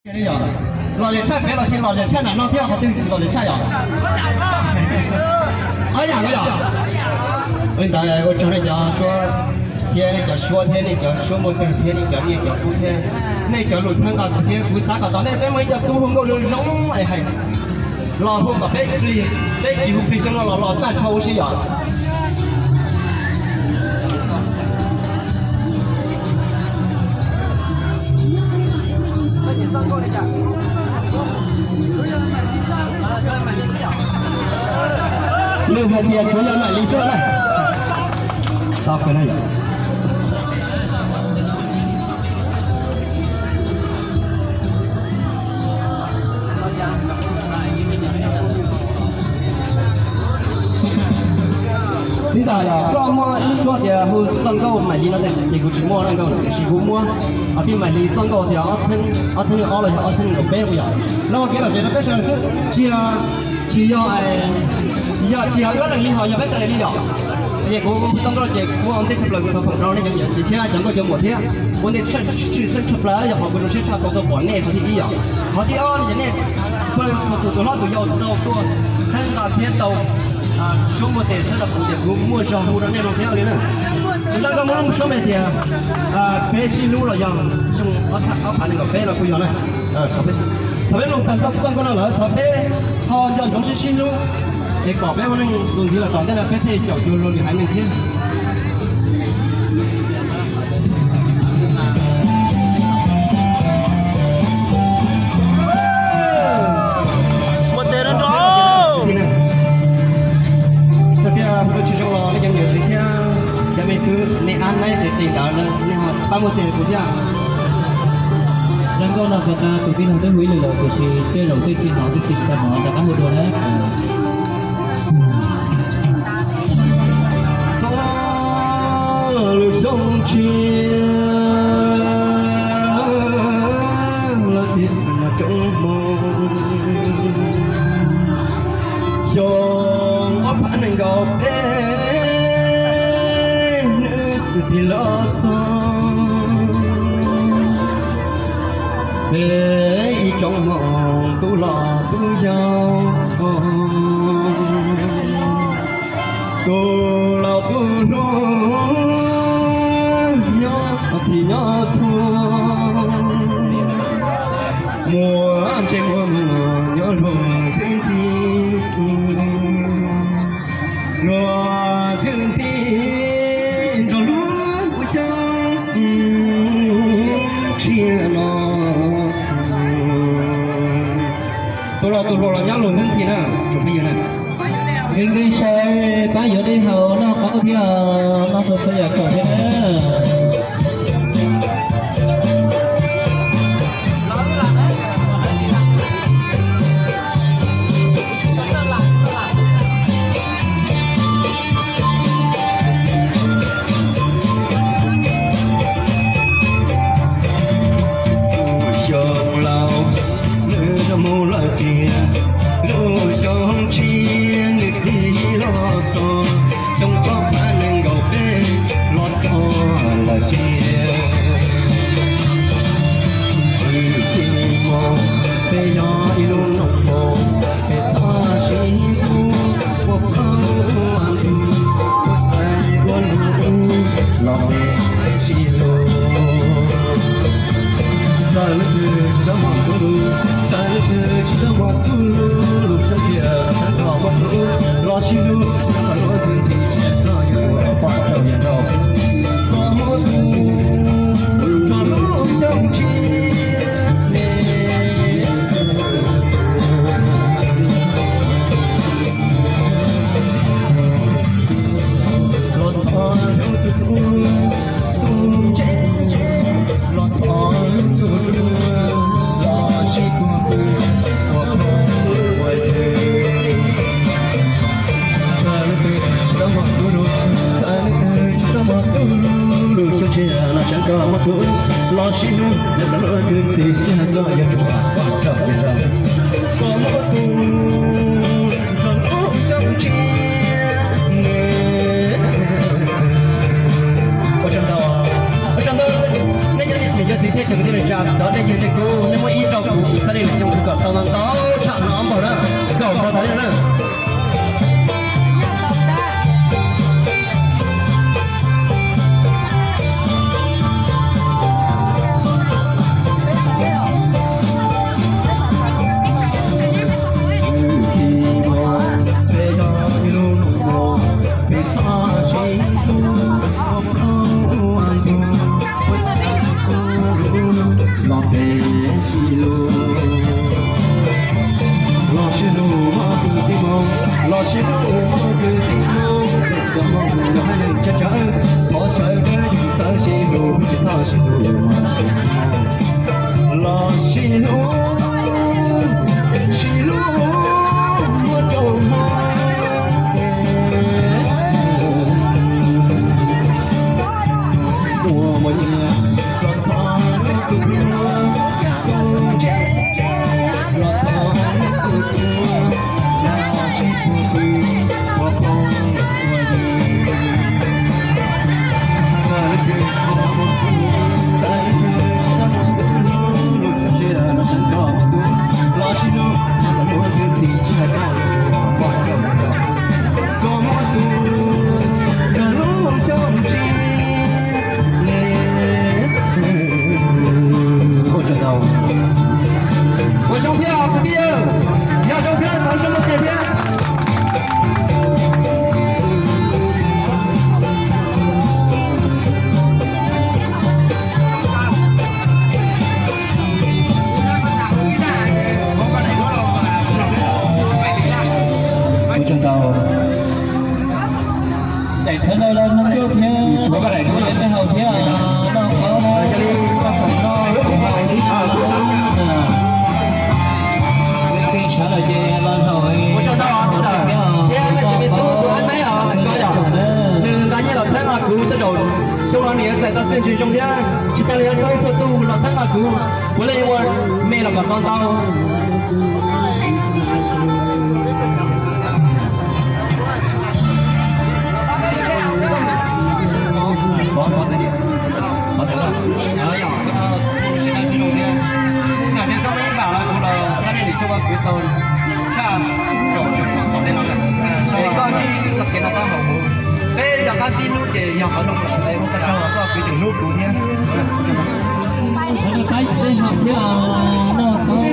Yog lom zem tshaj pem los sis lom zem tshaj nram no thiab, qhov twg lom zem tshaj yom? Ob yam no yom? Li ntawd ua tsaug nej cov suab thiab nej cov suab thiab nej cov suab muaj twg thiab nej cov niaj cov kub thiab nej cov lus txhawb nqa kuv thiab kuv xav kom tau nej peb muaj ib co tub hu nkauj zoo zoo es hais los hu kom peb, peb tsis hu plig xyoo no los los tag nrho ua si yom. Nws hais tias tsuav yog Maim Lis xwb na. Txiv ntxawm, yog koj muaj ib lub suab tias hu txoj nkauj Maim Lis no ces kuv tsis muaj nkauj, tiam sis kuv muab ob peb Maim Lis txoj nkauj tias ob txhiab nees ob los yog ob txhiab nees nkaum peb no yom. Los kev lom zem rau peb sawv daws xwb, tsis yog, tsis yog, yog tsis yog ib leeg li, ho yog peb sawv daws li yom. Ces kuv txoj nkauj ces kuv ua ntej tshaj plaws kuv thov foom rau nej cov niam txiv thiab cov nkauj cov muam thiab ua ntej tshwj xeeb tshaj plaws yog qhov kuv zoo siab tshaj tau tuaj pom nej qhov thib ib yom. Qhov thib ob ces nej txhua leej txhua tus, tus hlob tus yau tau tuaj txhawb nqa thiab tau suab npuaj tes txhawb rau kuv ces kuv muaj zog hu rau nej no thiab li na. Tus zaj nkauj muaj lub suab npe tias peb sib hlub los yog xyoo ob phav nees nkaum peb no kuj yog na. Thaum peb mloog tag txoj nkauj no lawm thov peb ho nco ntsoov sib sib hlub, es kom peb ua neej txuas ntxiv los tom ntej no peb thiaj caum cuag luag lwm haiv neeg thiab. Ua tes no nrog. Txawm tias hu tsis zoo los nej cov niam txiv thiab cov me tub me ab nab ces tes ntawd nej ho pab muaj tes kuv thiab. Zaj nkauj no puas tas tus tij laug twb hu ib lwm lawm tiam sis tej zaum tej txhia hnov tej txhia tsis tau hnov rov qab hu dua na. Txog lub xyoo tshiab los tias coob hmo, xyoo ob phav nees nkaum peb nws tig los txog. Peb ib tsoom hmoob tub los tub yau, tus laus tus hluas nyob txhij nyob txhua, muaj ntsej muag muaj nyob luag ntxhi ntxhi, luag ntxhi ntxhi nrog lub xyoo tshiab no. Tus laus tus hluas los nyob luag ntxhi ntxhi na, tsoom phooj ywg na. Nkees nkees sai pab yuav dej haus noj qab thiab noj txhua txhua yam kom thiab na. Xyoo laus nws mus lawm tiag, lub xyoo tshiab nws tig los txog, xyoo ob phav nees nkaum peb los txog lawm tiag. Kwv tij hmoob, peb yog ib lub nroog hmoob, peb txhob sib ntxub ua qhov ntxub, ua xaiv ua lus los peb sib hlub. Txawm leej twg tsis tau muaj tub lub, txawm leej twg tsis tau muaj tub lub, lub xyoo tshiab sawv nrog muaj tub los sib hlub, los ua txwv ntxhi tsis txhob yuav pom rau yam nrau. Koj muaj tub nrog lub xyoo tshiab ne. Los thov lub tus hlub, tus ntse ntse, los thov lub tus hlub, los sib hlub ua phooj ua ywg. Txawm leej twg tsis tau muaj tub lub, txawm leej twg tsis Ua zoo thiab kwv tij, yog zoo thiab thov zoo ua ke thiab. Ua tsaug ntau. Daim sawv daws los nug thiab, daim sawv daws thiab, noj qab noj qab noj qab. Sawv daws ces los zaum thiab, nws nqa nyiaj los txhawb nqa kuv tej zaum xyoo no nws yuav txais tau txiaj ntsig zoo thiab tsis tas li yuav txhawb ib txhua tus los txhawb nqa kuv, kuv li ua me los kom tau ntau. Peb cov qab sib hlub ces yog qhov no, ua tsaug koj kwv tij hlub kuv thiab.